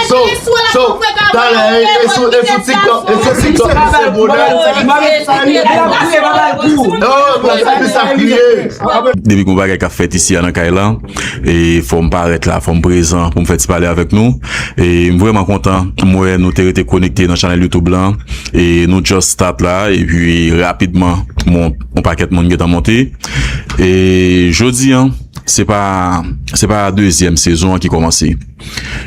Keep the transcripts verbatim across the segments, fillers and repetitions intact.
So, so, talè, e, e sou, e sou TikTok, e sou TikTok, se bonè. Non, non, se sa kriye. Depi gen yon bagay k ap fèt isi a nan kay la, e fò m parèt la, fò m prezan pou m fè ti pale avèk nou. E m vrèman kontan, m wè nou te rete konekte nan chanèl YouTube lan. E nou just start la, epi rapidman, mon, yon pakèt moun gentan monte. E jodi a, se pa, se pa dezyèm sezon an ki kòmanse.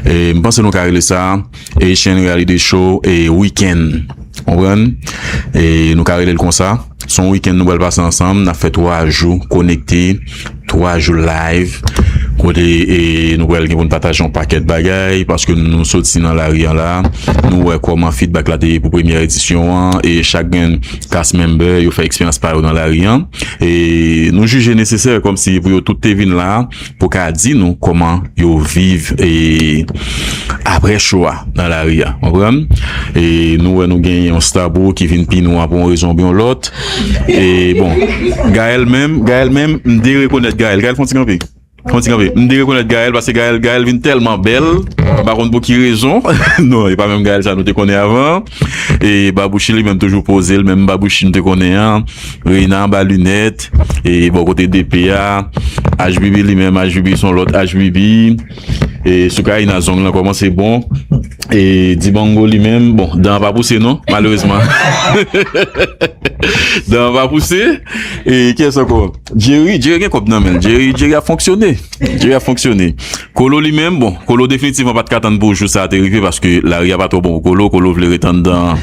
E m panse nou ka rele sa Haitian Reality Show e Weekend. Konprann? E nou ka rele l konsa. Se yon weekend nou pral pase ansanm. N ap fè twa jou konekte, twa jou live. Kote e, nou pral gen pou n pataje yon pakèt bagay, paske nou soti nan lari an la. Nou wè kòman feedback la te ye pou premyè edisyon an, e chak grenn cast member yo fè eksperyans pa yo nan lari an. E nou jije nesesè kòmsi pou yo tout te vin la, pou ka di nou kòman yo viv, e, apre show a nan lari a. Konprann? E nou wè nou genyen yon Starboy ki vin pi nwa pou yon rezon oubyen yon lòt. E bon, Gaël menm, Gaël menm, m derekonèt Gaël. Gaël, fè yon ti kanpe. Fè yon ti kanpe. M derekonèt Gaël, paske Gaël, Gaël vin tèlman bèl. M pa konn pou ki rezon. Non, e pa menm Gaël sa nou te konnen avan. E Babouchi li menm toujou poze l, menm Babouchi m te konnen an. Reina anba linèt, e bò kote D P a, H B B li menm, H B B se yon lòt H B B. E sou Karina zong lan kòmanse bon. E Dibango li menm, bon, dan an pa pouse non, malerezman. Dan an pa pouse. E kiyès ankò? Jerry, Jerry gen kòb nan men l. Jerry, Jerry ap fonksyone. Jerry ap fonksyone. Kolo li menm, bon, Kolo definitivman pa t ka tann pou jou sa a te rive paske lari a pa twò bon pou Kolo, Kolo vle ret anndan.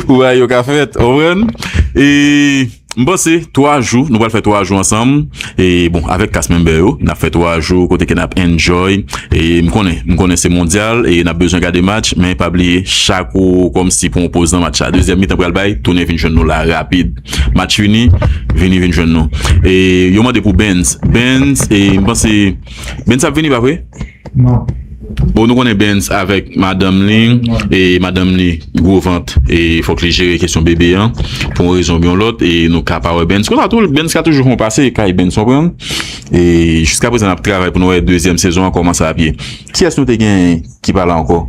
Pou bagay yo ka fèt, w konprann? E m panse twa jou, nou pral fè twa jou ansanm. E bon, avèk cast member yo, n ap fè twa jou kote ke n ap enjoy. E m konnen, m konnen se mondyal e n ap bezwen gade match, men pa bliye, chak ou kòmsi pran yon poz nan match la. Dezyèm mitan pral bay, tounen vin jwenn nou la rapid. Match fini, vini vin jwenn nou. E yo mande pou Benz. Benz, e m panse, Benz ap vini, pa vre? Non. Bon, nou konnen Benz avèk madanm li, e madanm li gwo vant, e fòk li jere kesyon bebe an, pou yon rezon oubyen yon lòt, e nou ka pa wè Benz. Konsa tou, Benz ka toujou fè yon pase kay Benz, w konprann? E jiska prezan, n ap travay pou nou wè dezyèm sezon an kòman sa ap ye. Kiyès nou te gen ki pa la ankò?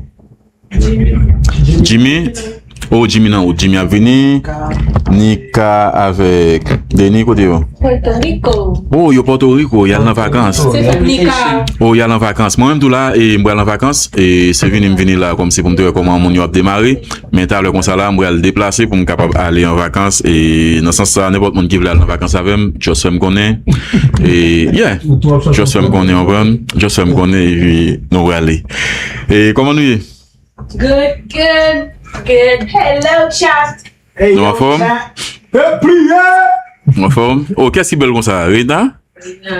Jimmy. Oh, Jimmy nan wout. Jimmy ap vini. Nika avèk Denis, kote yo? Pòtoriko. Oh, yo Pòtoriko, y al nan vakans. Se pou Nika. Oh, y al nan vakans. Mwen menm tou la, e m pral nan vakans. E se vini m vini la kòmsi pou m te wè kòman moun yo ap demare. Men talè konsa la, m pral deplase pou m kapab ale an vakans. E nan sans sa, nenpòt moun ki vle al nan vakans avè m, just fè m konnen. E, yeah. Just fè m konnen, w konprann? Just fè m konnen, epi nou prale. E kòman nou ye? Good, good, good. Hello, chat. Nou anfòm? Pèp pliye! Nou anfòm? Oh, kiyès ki bèl konsa? Rena?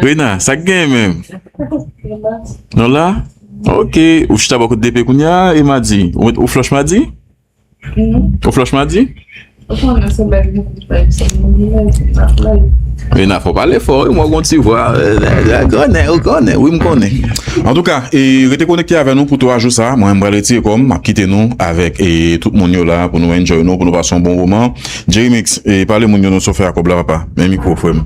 Rena, sa k genyen menm? Non la? Ok. Ou chita bò kote D P kounye a, e Madi? Ou, ou flòch Madi? Ou flòch Madi? Ou konnen se bèl moun ki fè se moun ki fè se. Rena, fò pale fò, wi, mwen gon ti vwa, euh, grannè, ou konnen, wi, m konnen. Antouka, e, rete konekte avè nou pou twa jou sa. Mwen, m pral retire kò m, m ap kite nou avèk, e, tout moun yo la pou nou enjoy nou, pou nou pase yon bon moman. Jerry Mix, e, pale moun yo non, sa w fè a kòb la, papa. Men mikwo, frè m.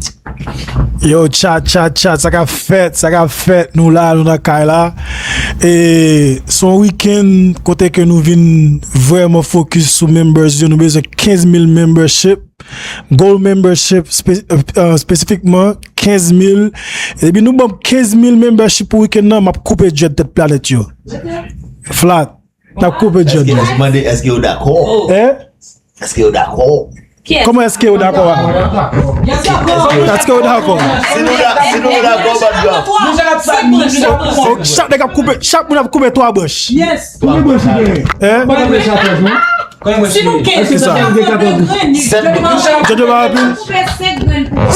Yo, chat, chat, chat, sa k ap fèt, sa k ap fèt, nou la, nou nan kay la. E, se yon weekend kote ke nou vin vrèman focus sou members yo, nou bezwen kenz mil membership. Gold membership, spe-, euh, espesifikman, kenz mil. Epi nou ban m kenz mil membership pou weekend nan, m ap koupe dread tèt planèt yo. Flat. N ap koupe dread yo. Èske, èske yo dakò? Hein? Èske yo dakò? Kòman èske yo dakò a? Èske yo dakò? Si nou da-, si nou dakò, pa t grav. Oh, chak nèg ap koupe, chak moun ap koupe twa branch. Yes. Konbyen branch li genyen? Hein? Si nou kenz, sa fè katòz. Sèt branch. Jojo pa rapid.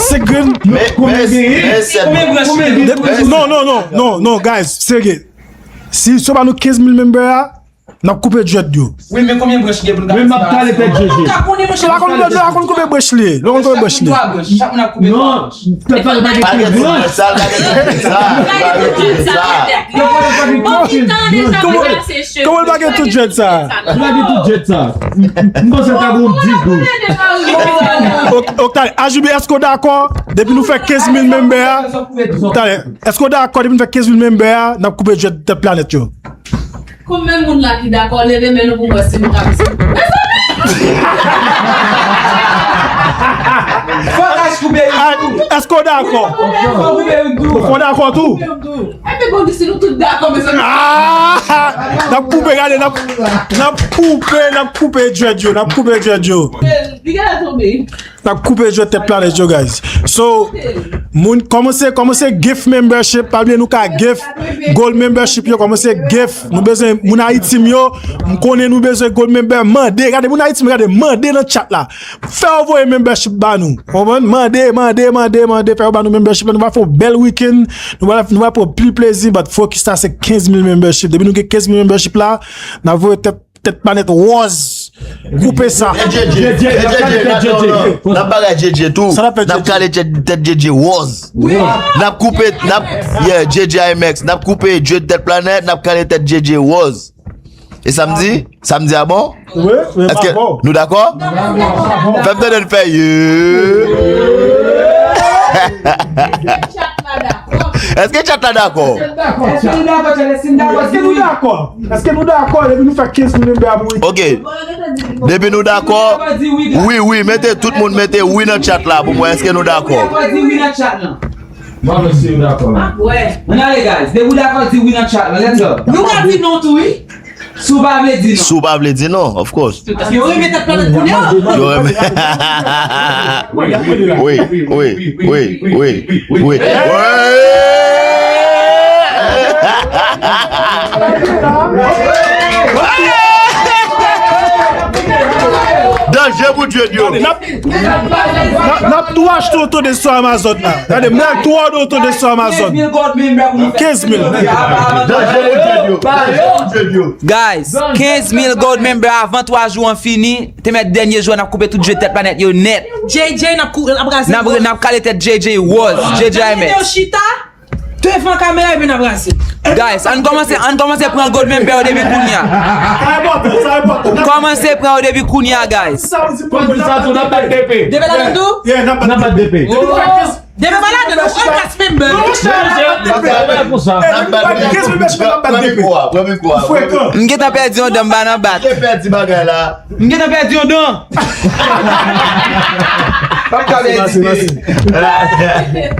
Senk grenn. Men, men, men sèt branch. Non, non, non, non, non, guys, serye. Si se pa nou kenz mil member a, n ap koupe dread yo. Wi, men konbyen branch gen pou n ka... Men m ap kale tèt Jeje. L pa konn koupe, l pa konn koupe branch li. L pa konn koupe branch li. Chak moun ap koupe twa branch. Non, tèt pa gen kenz branch. Sa, pa gen kenz sa, pa gen kenz sa. Kòman, kòman l pa gen tout dread sa? L pa gen tout dread sa. M, m, m panse l ta gen yon dis, douz. Ok, ok, talè, H B, èske w dakò? Depi nou fè kenz mil member a, talè, èske w dakò depi nou fè kenz mil member a, n ap koupe dread tèt planèt yo? Konbyen moun la ki dakò, leve men nou pou mwen si nou ka. Fòk H koupe yon tou. Èske w dakò? Fòk koupe yon tou. Ou dakò tou? Epi bon, si nou tout dakò, mezanmi. Ah! N ap koupe, gade, n ap, n ap koupe, n ap koupe dread yo, n ap koupe dread yo. Li genlè tonbe. N ap koupe dread tèt planèt yo, guys. So, moun, kòmanse, kòmanse gift membership, pa bliye nou ka gift gold membership yo, kòmanse gift. Nou bezwen moun Ayiti m yo, m konnen nou bezwen gold member, mande, gade moun Ayiti m, gade, mande nan chat la. Fè yo voye membership ba nou. Konprann? Mande, mande, mande, mande, fè yo ba nou membership la. Nou va fè yon bèl weekend. Nou va, nou va pran pil plezi, but focus la se kenz mil membership. Depi nou gen kenz mil membership la, n ap voye tèt, tèt planèt wòz. Koupe sa. Tèt J J, tèt J J, non, non, non. N ap bagay J J tou. Sa n ap fè J J? N ap kale tèt, tèt J J wòz. Wi. N ap koupe, n ap, yeah, J J I M X. N ap koupe J J tèt planèt, n ap kale tèt J J wòz. E samdi? Samdi a bon? Wi, wi. Èske nou dakò? Fè m tande n fè ye. Èske chat la dakò? Èske nou dakò, Celestin dakò? Èske nou dakò? Èske nou dakò depi nou fè kenz mil member a pou weekend? Ok. Depi nou dakò, wi, wi, mete, tout moun mete wi nan chat la pou mwen. Èske nou dakò? Mwen menm si m dakò. Ann ale, guys. Depi w dakò, di wi nan chat la. Let's go. Nou ka di non tou, wi. Si w pa vle di non. Si w pa vle di non, of course. Paske yo renmen tèt planèt kounye a. Yo renmen. Wi, wi, wi, wi, wi, wi, wi. Danje pou Dye, Dye. N ap, n ap tou achte oto de sou Amazon la. Gade, mwen ak twa oto de sou Amazon. Kenz mil. Danje pou Dye, Dye. Danje pou Dye, Dye. Guys, kenz mil gold member avan twa jou an fini. Te mèt dènye jou a, n ap koupe tout je tèt planèt yo nèt. J J, n ap kou-, n ap raze. N ap, n ap kale tèt J J wòz, J J I M X. Yo chita devan kamera epi n ap raze. Guys, ann kòmanse, ann kòmanse pran gold member yo depi kounye a. Sa enpòtan, sa enpòtan. Kòmanse pran yo depi kounye a, guys. Sa vle di pran gold member. Depi ladan tou? Yeah, n ap bat. N ap bat depi. Depi pa ladan, nou pran kas member. Non, monchè, n ap bat depi. N ap bat depi. Kenz mil mèsi, n ap bat depi. Ou frekan. M gentan pèdi yon dan, m pa nan bat. Ou pèdi bagay la. M gentan pèdi yon dan.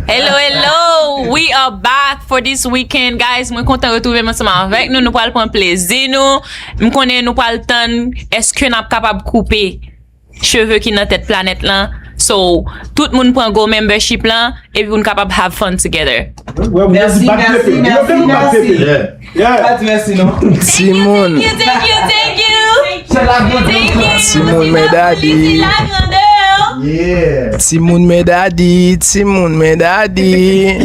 Hello, hello. We are back for this weekend, guys. Mwen kontan retwouve m ansanm avèk nou. Nou pral pran plezi nou. M konnen nou pral tann èske n ap kapab koupe cheve ki nan tèt planèt lan. So, tout moun pran gold membership lan, epi pou n kapab have fun together. Mèsi, mèsi, mèsi, mèsi. Yeah. Pa di mèsi non. Timoun. Thank you, thank you, thank you. Timoun men dadi. Yeah. Timoun men dadi, timoun men dadi.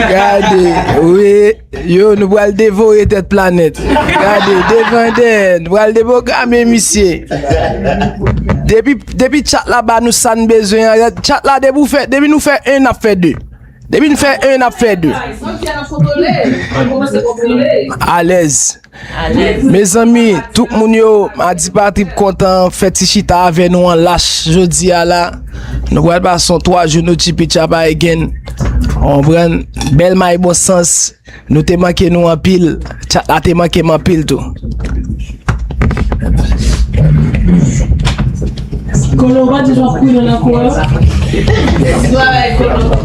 Gade, wi. Yo, nou pral devore tèt planèt. Gade, devan dèyè, nou pral depwograme misye. Depi, depi chat la ba nou sa n bezwen an, chat la depi w fè, depi nou fè en, n ap fè de. Depi n fè en, n ap fè de. Alèz. Mezanmi, tout moun yo, Madi Patrick kontan fè ti chita avè nou an lach jodi a la. Nou pral pase yon twa jou nou tchipi tchapa again. Konprann? Bèl may bon sans. Nou te manke nou anpil. Chat la te manke m anpil tou. Kolo, w pa di w ap kouri nan lakou a?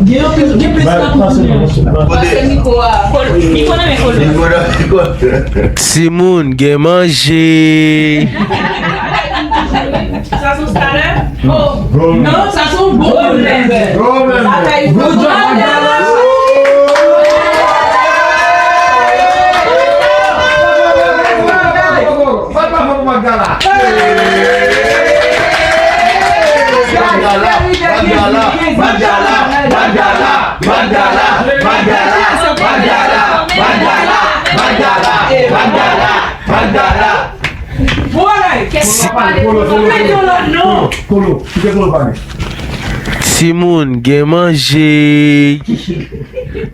Gen anpil, gen plis lakou kounye a. Pase mikwo a. Kolo, mikwo nan men Kolo. Timoun, gen manje. Sa se yon skalè? Oh. Non, sa se yon bon pwoblèm. Sa fè yon bon pwoblèm. Magdala, Magdala, Magdala, Magdala. Magdala, Magdala, Magdala. Bon bagay. Kolo, Kolo, Kolo, Kolo, kite Kolo pale. Timoun, gen manje.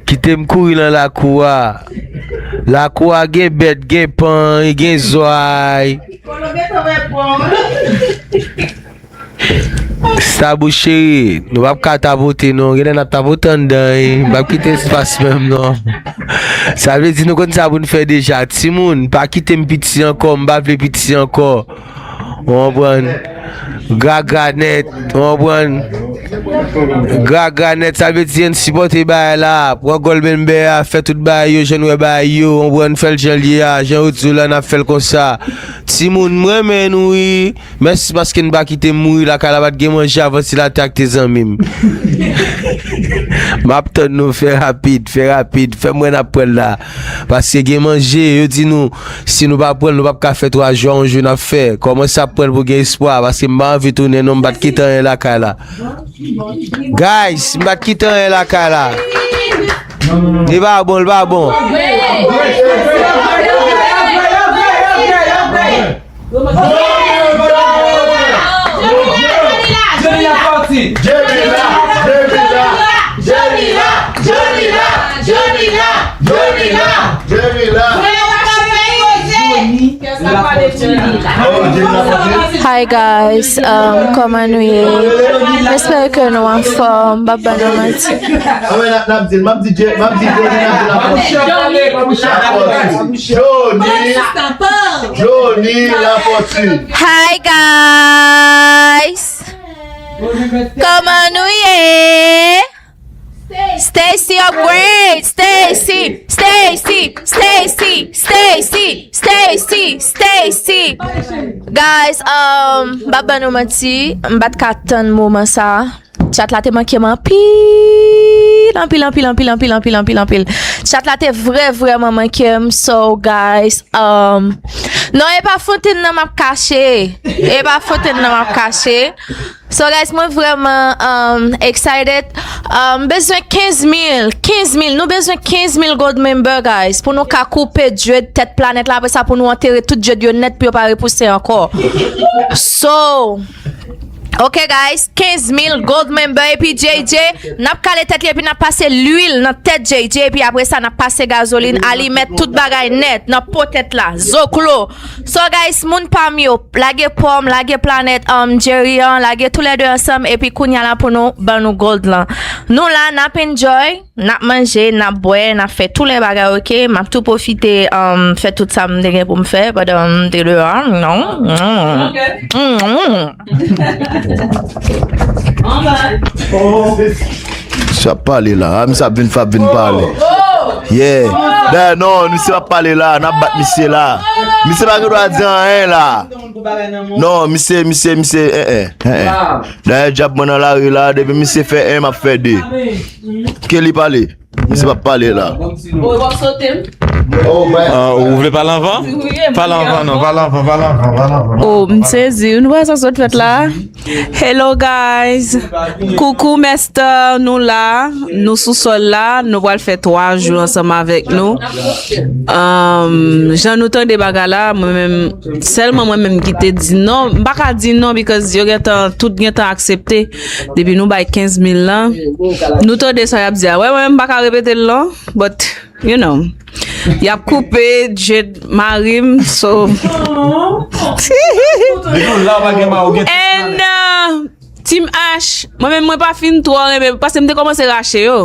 Kite m kouri nan lakou a. Lakou a gen bèt, gen panny, gen zwa. Sabou cheri, nou p ap ka tapote non, genlè n ap tapote anndan, wi. M p ap kite espas menm non. Sa vle di nou konn sa pou n fè deja. Timoun, pa kite m piti ankò, m pa vle piti ankò. Ou konprann? Gragra nèt, ou konprann? Gragra nèt, sa vle di ann sipòte bagay la. Pran gòl menm bè a, fè tout bagay yo, jan n wè bagay yo, ou konprann? Fè l jan l ye a, jan yo di w la, n ap fè l konsa. Timoun, m renmen nou, wi. Mèsi paske n pa kite m mouri lakay la, pa t gen manje a vantilatè ak te zanmi m. M ap tann nou, fè rapid, fè rapid, fè m wè n ap pran l la. Paske gen manje, yo di nou, si nou pa pran l, nou p ap ka fè twa jou a, yon jou n ap fè. Kòmanse ap pran l pou gen espwa, paske m pa anvi tounen non, m pa t kite anyen lakay la. Guys, m pa t kite anyen lakay la. Li pa bon, li pa bon. Jerry la, Jerry la, Jerry la, Jerry la, Jerry la, Jerry la, Jerry la. Hi guys, um, kòman nou ye? M espere ke nou anfòm, m p ap ban nou manti. Anmwey, n ap di l, m ap di Jerry, m ap di Jerry, n ap di Lafortune. Johnny, Johnny Lafortune. Hi guys! Kòman nou ye? Stacy upgrade! Stacy! Stacy! Stacy! Stacy! Stacy! Stacy! Guys, um, m p ap ban nou manti, m pa t ka tann moman sa. Chat la te manke m anpil, anpil, anpil, anpil, anpil, anpil, anpil, anpil. Chat la te vrè, vrèman manke m. So, guys, um, non, e pa fontenn nan m ap kache. E pa fontenn nan m ap kache. So, guys, mwen vrèman um, excited. Um, bezwen kenz mil, kenz mil. Nou bezwen kenz mil gold member, guys, pou nou ka koupe dread tèt planèt la. Apre sa, pou nou antere tout dread yo nèt pou yo pa repouse ankò. So, Ok guys, kenz mil gold member epi J J, n ap kale tèt li epi n ap pase lwil nan tèt J J epi apre sa n ap pase gazolin, alimèt, tout bagay nèt nan po tèt la, zoklo. So guys, moun pa m yo, lage pòm, lage planèt um, Jerry an, lage toulède ansanm epi kounya la pou nou ban nou gold lan. Nou la, n ap enjoy. N ap manje, n ap bwè, n ap fè tou lè bagay, oke? M ap tou pwofite um, fè tout sa m te gen pou m fè pandan m te deyò a, non? Misye ap pale la, a misye ap vin, ap vin pale. Yeah. Dayè non, misye ap pale la, n ap bat misye la. Misye pa gen dwa di anyen la. Non, misye, misye, misye, eh, eh, eh, eh. Dayè djab mwen nan lari la, depi misye fè en, m ap fè de. Ke li pale? Misye p ap pale la. Ou vle pale anvan? Pale anvan non, pale anvan, pale anvan, pale anvan. Oh, m sezi, nou wè sa sot fèt la? Hello guys. Coucou Mester, nou la, nou sou sòl la, nou pral fè twa jou ansanm avèk nou. Um, jan nou tande bagay la, mwen menm, sèlman mwen menm ki te di non, m pa ka di non because yo gentan, tout gentan aksepte. Depi nou bay kenz mil lan, nou tande sa y ap di a. Wè, mwen menm m pa ka repete l non, but you know, y ap koupe dread mari m, so. And uh, Team Ash, mwen menm mwen pa fin twò renmen paske m te kòmanse rache yo.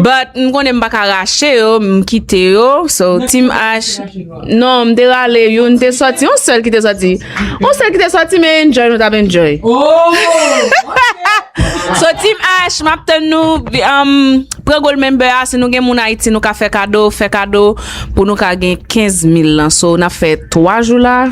But m konnen m pa ka rache yo, m kite yo. So Team Ash, non, m te rale youn te sòti, yon sèl ki te sòti. Yon sèl ki te sòti, men enjoy nou t ap enjoy. So Team Ash, m ap tann nou um, pran gold member a, si nou gen moun Ayiti nou ka fè kado, fè kado pou nou ka gen kenz mil lan. So n ap fè twa jou la.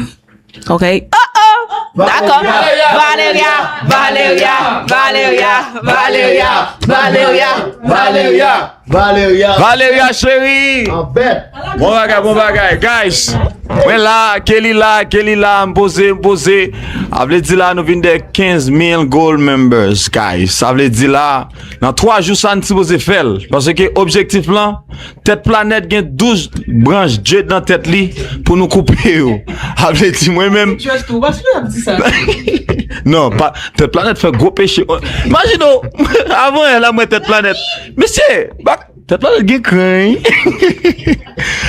Ok. Oh oh. Dakò. Valeria, Valeria, Valeria, Valeria, Valeria, Valeria. Valeria. Valeria cheri. Bon bagay, bon bagay. Guys, mwen la, Kelly la, Kelly la, m poze, m poze. A vle di la nou vin de kenz mil gold members, guys. Sa vle di la, nan twa jou sa n sipoze fè l. Paske objektif lan, tèt planèt gen douz branch dread nan tèt li pou nou koupe yo. A vle di mwen menm. Non, pa, tèt planèt fè gwo peche. Imajine w, avan yè la mwen tèt planèt. Mesye, tèt planèt gen kren.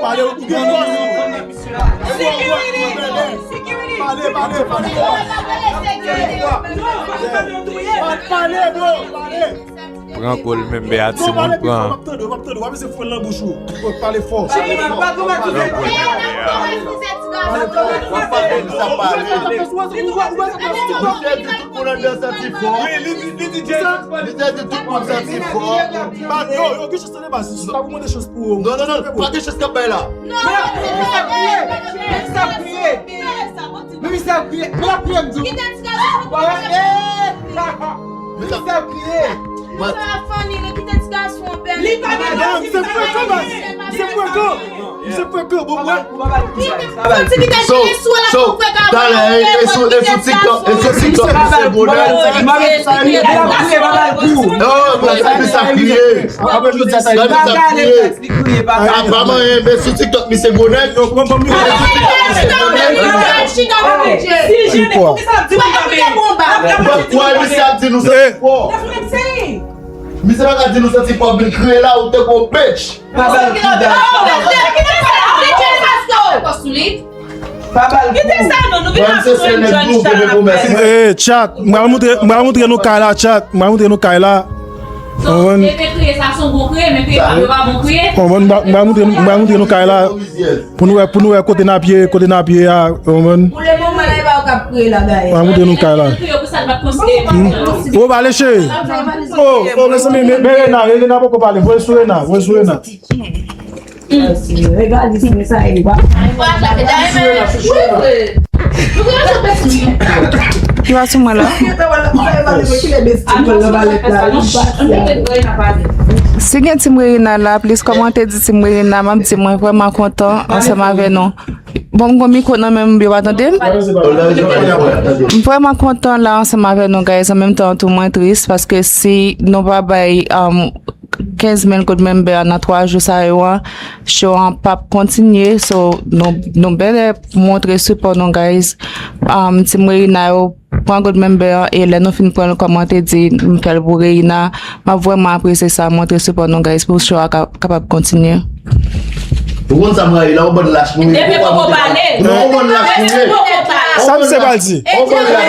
Pale, ou gen dwa. Pale, pale, pale. Pale, pale, bro, pale. Pran gòl menm, bè a timoun pran. Map tande, map tande, w ap ese fwen nan bouch ou. Pale fò. Pran gòl menm, bè a. W ap pale, li sa pale. Misye di tout moun anndan santi fò. Misye di tout moun santi fò. Yo, yo, gen chans tande baz. Sa pou mande chans pou ou. Non, non, non, pa gen chans k ap bay la. Men misye ap kriye. Men misye ap kriye. Men misye ap kriye. Men l ap kriye, m di w. Men misye ap kriye. Sa Fanny, nou kite ti gason an pè. Li pa gen dwa di sa. Misye frekan, baz. Misye frekan. Misye frekan, bon, mwen. So, so, talè, e, e sou, e sou TikTok, e sou TikTok, misye bonè. Non, non, sa, misye ap kriye. Apre jodi a, sa, misye ap kriye. Sa pa manyen, men sou TikTok, misye bonè. Wè, misye ap di nou sa. Misye pa ka di nou santi pòv vin kriye la, ou te gon bitch. Pa ba l kou, guys. Pa ba l kou. Pa ba l kou. Mwen se sè nèg tou, kenbe pwomès. Eh, chat, m pral moutre, m pral moutre nou kay la, chat. M pral moutre nou kay la. Konprann? Konprann? M pral moutre, m pral moutre nou kay la. Pou nou wè, pou nou wè kote n ap ye, kote n ap ye a, konprann? Pou le moman la, e pa yo k ap kriye la, dayè. Mwen montre nou kay la. Hmm. Oh, ba leche. Oh, oh, mezanmi, men, men Rena, Rena poko pale. Voye sou Rena, voye sou Rena. Regalis, men sa e. Ki pa sou mwen la? Si gen Team Reyna la, plis kòmante di Team Reyna, m ap di mwen vrèman kontan ansanm avè nou. Bon, m gon mikwo nan men m, yo pa tande m. M vrèman kontan la ansanm avè nou, guys. An menm tan tou, mwen tris, paske si nou pa bay, um, kenz mil gold member nan twa jou sa yo an, show an p ap kontinye. So, nou, nou bèlè montre sipò nou, guys. Um, Team Reyna yo, pran gold member an, e lè nou fin pran l, kòmante di m fè l pou Reyna. M ap vrèman apresye sa, montre sipò nou, guys, pou show a ka, kapab kontinye. Ou konn sa m rayi la, yon bann lach nou ye. Depi poko pale. Non, yon bann lach nou ye. Sa misye pral di? Yon bann lach.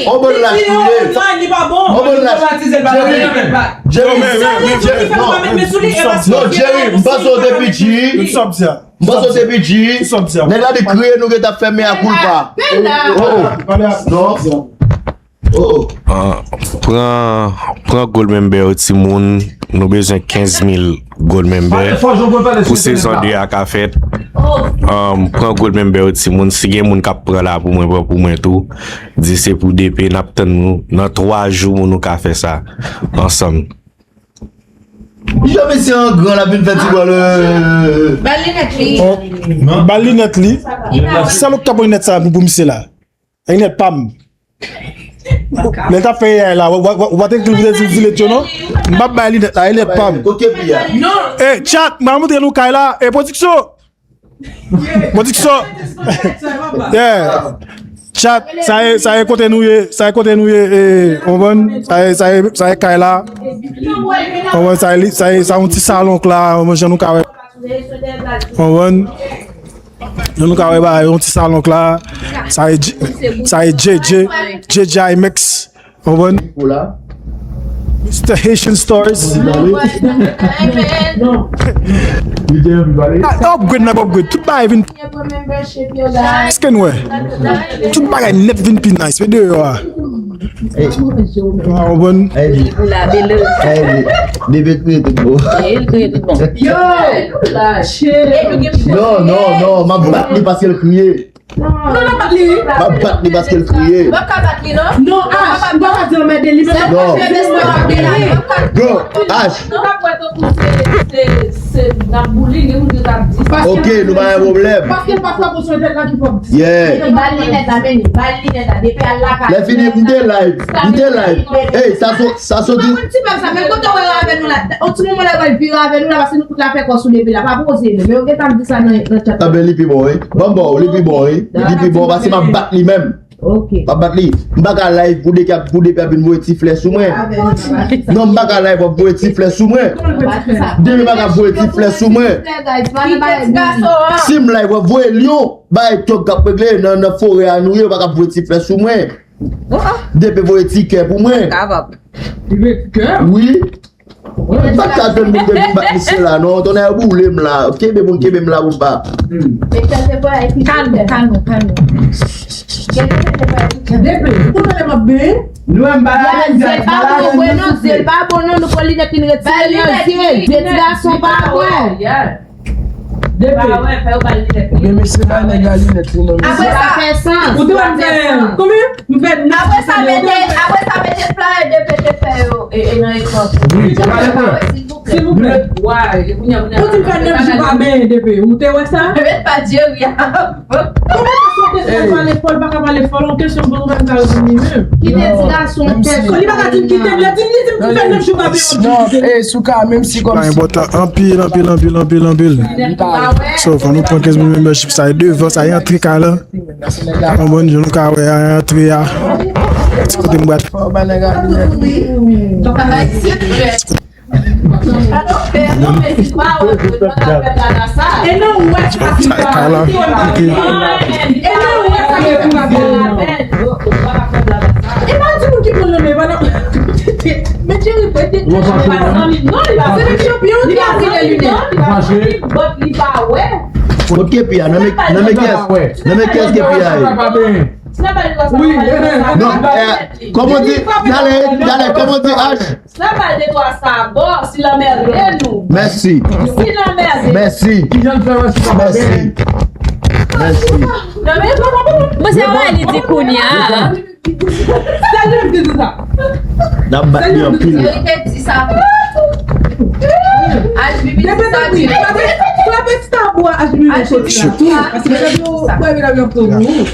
Yon bann lach nou ye. Yon bann lach. Jerry, Jerry, Jerry, non. Non, Jerry, m panse w te piti. M panse w te piti. Nèg la di kriye, nou gentan fè mea culpa. Oh, oh. Non. Oh, oh. Ah, pran, pran gold member yo, timoun. Nou bezwen kenz mil gold member pou sezon de a ka fèt. Um, pran gold member yo, timoun. Si gen moun k ap pran la pou mwen, pran pou mwen tou. Di se pou D P, n ap tann nou nan twa jou pou nou ka fè sa ansanm. Jan mesye an gran, l ap vin fè ti bòl, euh. Ba l linèt li. Ba l linèt li. Sèl ou k ka pran linèt sa pou, pou misye la. Linèt pa m. Lè l t ap fè A I la, w, w, w, w pa te di l pou te di, di linèt yo non. M p ap bay linèt la, linèt pa m. Kot kepi a? Eh, chat, m ap montre nou kay la. Eh, pwodiksyon. Pwodiksyon. Yeah. Chat, sa e, sa e kote nou ye, sa e kote nou ye, eh, konprann? Sa e, sa e, sa e kay la. Konprann? Sa e, sa e, sa yon ti salon k la, konprann, jan nou ka wè. Konprann? Jan nou ka wè ba yon ti salon k la. Sa e J-, sa e J J, J J I Max. Konprann? Mister Haitian Stars. Ah, upgrade nan upgrade. Tout bagay vin. Èske n wè? Tout bagay nèt vin pi nice. Men deyò a. Ah, konprann? Depi kriye tout bon. Yo! Non, non, non, m ap bat li paske l kriye. Non, non, bat li. M ap bat li paske l kriye. Ou pa ka bat li, non? Non, Ash, ou pa ka di anmède li, men. Bro, Ash. Ou pa kwè tankou se, se, se n ap bouli li, ou di n ap di sa. Ok, nou pa gen pwoblèm. Paske l pa frape w sou tèt la ki fòk di. Yeah. Ba l linèt la, men li. Ba l linèt la, depi al lakay. Lè fini, m te live. M te live. Ey, sa so, sa soti. Pa konn ti bèl sa, men kote w wè avè nou la. On ti moman la, w al vire avè nou la, paske nou tout la fè kò sou depi la. Pa poze nou. Men yo gentan ap di sa nan, nan chat la. Anben, li pi bon, wi. Ban m ba w, li pi bon, wi. Li pi bon, paske m ap bat li menm. Ok. M ap bat li. M pa ka live pou depi ap, pou depi ap vin voye ti flè sou mwen. Non, m pa ka live pou ap voye ti flè sou mwen. Depi pa ka voye ti flè sou mwen. Si m live, w ap voye lyon. Bay tòg k ap regle nan, nan forè a nou ye, w pa ka voye ti flè sou mwen. Depi voye ti kè pou mwen. Wi. M pa ka tann moun te vin bat misye la, non. Tonnè boule m la. Kenbe moun, kenbe m la pou m pa. Kalme, kalme, kalme. Depi, ou konnen lè m ap benyen? Nou menm ba la. Zye pa bon, non, zye pa bon, non, nou pran linèt li retire nan zye. Zye ti gason pa bon. Depi. Ba wè, fè yo ba l linèt li. Men mesye, ba nèg la linèt pou mwen, mesye. Apre sa, fè sans. Ou te wè m fè konbyen? M fè nèf. Apre sa, mete, apre sa, mete Flyer D P te fè yo e, e nan ekran. Wi, silvouplè. Silvouplè. Ou di m fè nèf jou pa benyen D P. Ou te wè sa? Mèt pa Jerry a. Kòman sa sote fò pale fò, li pa ka pale fò, non, kesyon bon, ou pa ka reponn li menm. Kite ti gason tèt. Li pa ka di m kite m, lè di m, li di m ki fè nèf jou pa benyen. Non, eh, Souka, menm si kòm si. Enpòtan, anpil, anpil, anpil, anpil, anpil. So, fò nou pran kenz mil membership, sa e devan, sa e antre kay la. Konprann, jan nou ka wè a, antre a. Ti kote m pral. Sa kay la, ok. E pa di moun ki pran nan men, pa nan. Men Jerry, pete. Non, li pa se chanpyon, li pa se chanpyon, li pa wè. Kot kepi a? Nan men, nan men kiyès? Nan men kiyès kepi a ye? Non, eh, kòman di? Dale, dale, kòman di H? Sa pa de twa sa bò, si lanmède nou. Mèsi. Si lanmède. Mèsi. Kijan l fè wè si sa pa byen? Mèsi. Mèsi. Mwen se wè li di kounye a. Sèl li di sa. N ap bat li anpil. Verite di sa. H B B di sa di. Frape ti tabou a H B B. Paske medam yo, wè medam yo ap pran gou.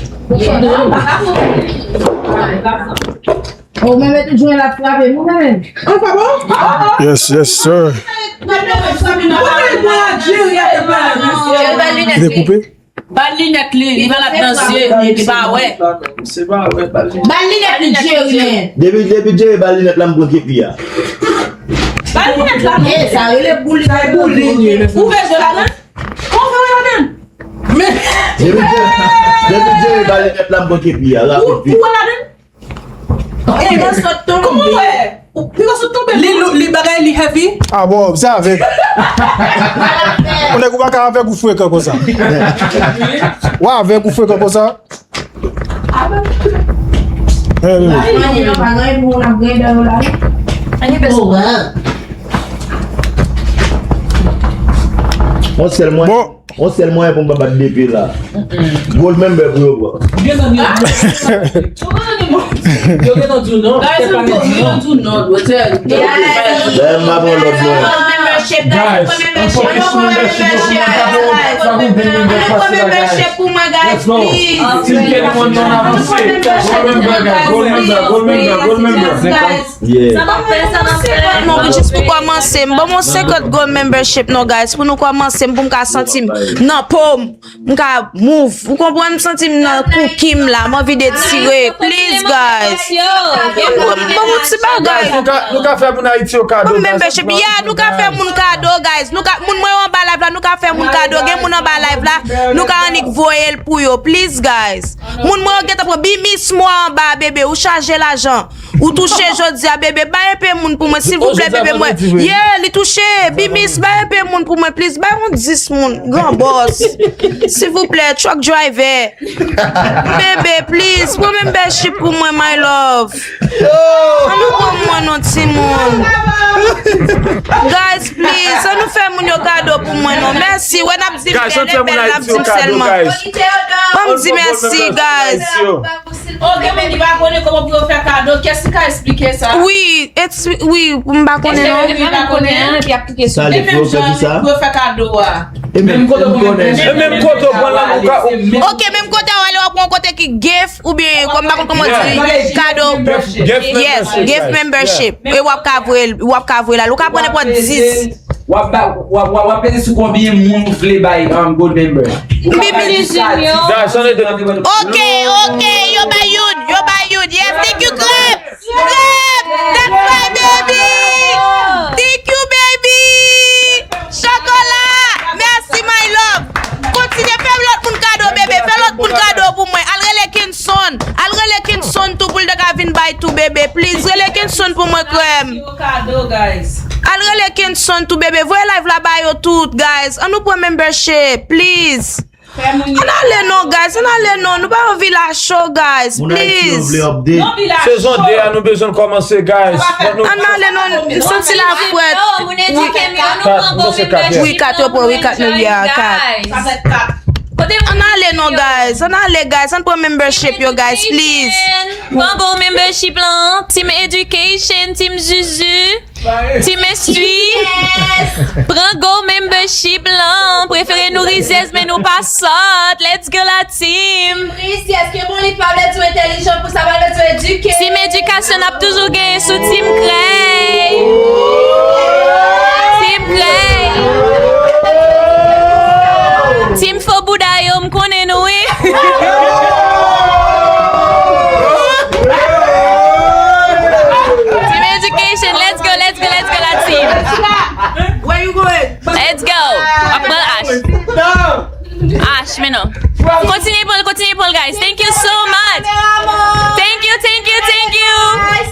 Ou menm tout jounen l ap frape nou menm. An pa bon? Yes, yes, sir. Li te koupe? Ba l linèt li, li malad nan zye, li pa wè. Ba l linèt li, Jerry, men. Depi, depi Jerry ba l linèt la, m pran kepi a. Ba l linèt la. Eh, sa rele bouli. Sa e bouli. Ou vle jwe ladan? Ou vle jwe ladan? Men. Depi Jerry, depi Jerry ba l linèt la, m pran kepi a, rapid, vit. Ou wè ladan? Kòman w wè? Ou pi sot tonbe. Li lou, li bagay, li heavy. Ah bon, se avèg. Ou nèg ou pa ka avèg ou frekan konsa. Ou avèg ou frekan konsa. Eh, wi, wi. Bon. On sèl mwayen pou m pa bat depi la. Gold member pou yo pran. Yo gentan di w non. Guys, yo gentan di w non. Yo gentan di w non. Lè m pa pran lòd mwen. Guys, an focus sou membership yo pou mwen, guys. Ann pran membership pou mwen, guys, please. Let's go. Team K one non avanse. Gold member, guys. Gold member, gold member, gold member. Yeah. Sa pa fè, sa pa fè. Non, jis pou kòmanse, m ban m yon senkant gold membership non, guys, pou nou kòmanse, m pou m ka santi m nan po m, m ka move. Ou konprann, m santi m nan kouki m la, m anvi detire. Please, guys. Ban m, ban m yon ti bagay. Guys, nou ka, nou ka fè moun Ayiti yo kado, guys. Ban m membership. Yeah, nou ka fè moun kado, guys. Nou ka, moun mwen yo anba live la, nou ka fè moun kado. Gen moun anba live la, nou ka annik voye l pou yo. Please, guys. Moun mwen yo gentan pran bimis mwa anba, bebe, ou chaje lajan. Ou touche jodi a, bebe, bay enpe moun pou mwen, silvouplè, bebe mwen. Yeah, li touche, bimis, bay enpe moun pou mwen, please, bay yon dis moun, gran bòs. Silvouplè, truck driver. Bebe, please, pran membership pou mwen, my love. Ann nou pran mwen non, timoun. Guys, please, ann nou fè moun yo kado pou mwen non. Mèsi, wè n ap di m bèl e bèl, n ap di m sèlman. Ban m di mèsi, guys. Oh, gen moun ki pa konnen kòman pou yo fè kado. Kès ki ka esplike sa? Wi, wi, m pa konnen non. Èske li pa konnen? Sa li fè, ou fè ki sa? Pou yo fè kado a. E menm kote ou konnen. E menm kote ou pran la, ou ka, ou... Ok, menm kote ou ale, w ap pran kote ki gift oubyen, kòm m pa konn kòman di, kado. Yes, gift membership. E w ap ka voye, w ap ka voye la. Ou ka pran nenpòt dis. W ap ba, w ap, w ap, w ap peze sou konbyen moun ou vle bay, um, gold member. Bibi Junior. Ok, ok, yo bay youn, yo bay youn. Yes, thank you, Krèm. Krèm, that's my baby. Thank you, baby. Chokola, mèsi, my love. Kontinye fè lòt moun kado, bebe. Fè lòt moun kado pou mwen. Al rele Kinson. Al rele Kinson tou pou l te ka vin bay tou, bebe. Please, rele Kinson pou mwen, Krèm. Kado, guys. Al rele Kenson tou, bebe. Voye live la ba yo tout, guys. Ann nou pran membership, please. Ann ale non, guys. Ann ale non. Nou pa anvi la cho, guys. Please. Sezon de a, nou bezwen l kòmanse, guys. Ann ale non. Santi la frèt. Wi, kat yo pran, wi, kat nou ye a, kat. Ann ale non, guys. Ann ale, guys. Ann pran membership yo, guys, please. Pran gold membership lan. Team Education, Team Zuzu, Team Instui. Pran gold membership lan. Prefere nou rizèz, men nou pa sòt. Let's go, la team. Rizèz, ke bon, li pa vle di w entèlijan, pou sa pa vle di w edike. Team Education ap toujou genyen sou Team Krèy. Team Krèy. Team Fo Bouda yo, m konnen nou, wi. Team Education, let's go, let's go, let's go, la team. Where you going? Let's go. Ap pran H. H, men non. Kontinye pran l, kontinye pran l, guys. Thank you so much. Thank you, thank you, thank you.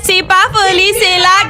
Se pa foli, se la.